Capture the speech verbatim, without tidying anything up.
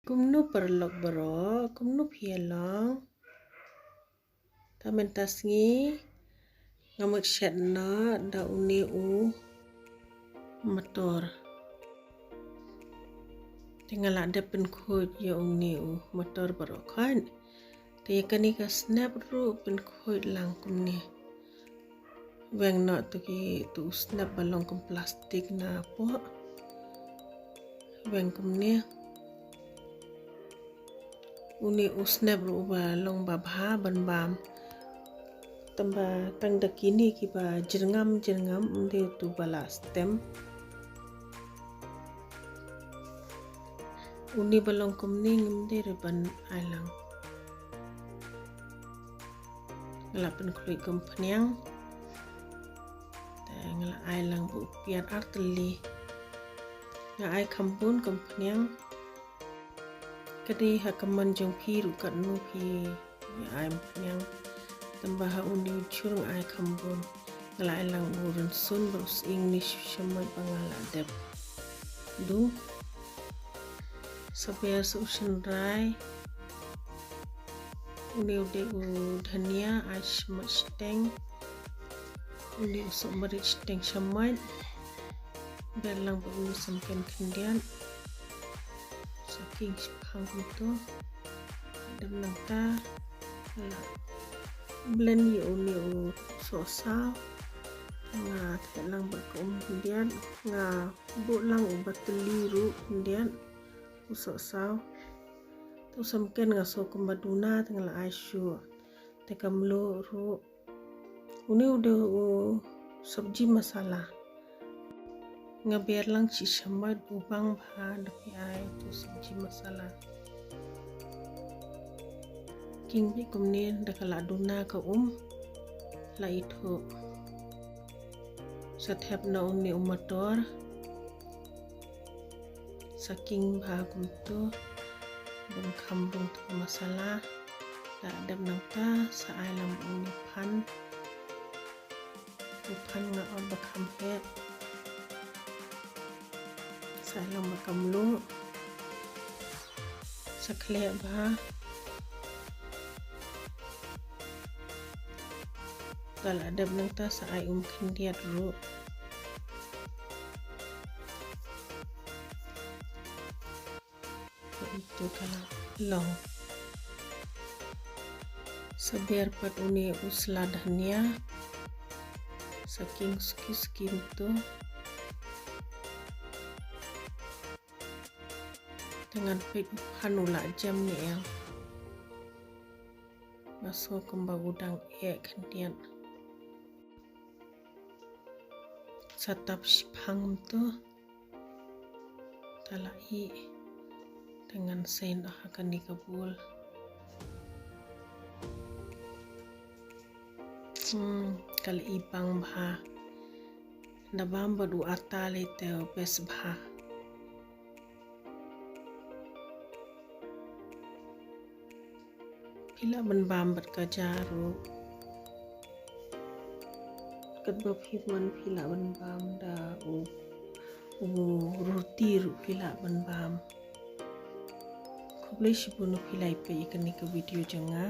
Kumno paralok baroh, kumno phi ïa long? Ta mynta sngi nga mut shet noh da une u mator. Te nga la dep pynkhuid ïa une u mator baroh khoit. Te ïa kane ka snep ruh pynkhuid lang kumne. Weng noh tu ki tu u snep ba long kum plastik na poh. Weng kumne. Une u snep ruh ba long ba bha ban bam. Tang ba tang da kine kiba jyrngam jyrngam ym dei tu ba la stem. Une ba long kumne ngim dei re ban ai lang. Nga la pynkhluit kum phniang. Te nga la ai lang ba u piat ar tylli. Nga ai kham bun kum phniang. Ka dei ha ka mon jong phi ruh katno phi ïa ai kum phniang. Tang ba ha une u jhur nga ai kham bun. Nga la ai lang u rynsun bad u sying ne shu shamoit ba nga la dep dung. Sa ber sa u shynrai. Une u dei u dhania ai shamoit shiteng. Une u sohmarit shiteng shamoit. Ber lang ba une u samken khyndiat. Sa king shiphang kumto. Dep nangta la blend ïa une u sohsaw. Nga theh lang bad ka um khyndiat. Nga buh lang u ba tylli ruh khyndiat u sohsaw. Te u samken nga soh kumba duna te nga la ai shuh. Te ka mluh ruh. Une u dei u sabji masala. Nga ber lang shi shamoit u bang bha da phi ai tu sabji masala. King beit kumne da ka la duna ka um la ithuh. Sa thep noh une u mator. Sa king bha kumto. Bun kham bun tu masala. Da dep nangta sa ai lang une phan. Une phan nga ot ba kham heh. Sa ai lang ba ka mluh. Sa khleh bha. Da la dep nangta sa ai um khyndiat ruh. Itu ka la long. Sa ber pat une u sla dhania. Sa king suki suki tu. Te ngan peit u phan u la jem ne em. Nga soh kumba u dang eh khyndiat. Sa tap shiphang kumto. Ta la ih. Te ngan sei noh ha kane ka bowl. Hmm, ka la ih bang bha. Da bam bad u ata lei te best bha. Phi lah ban bam bad ka ja ruh. Katba phi mon phi lah ban bam da u, u roti ruh phi lah ban bam. Khublei shibun phi la ïa peit ïa kane ka video jong nga.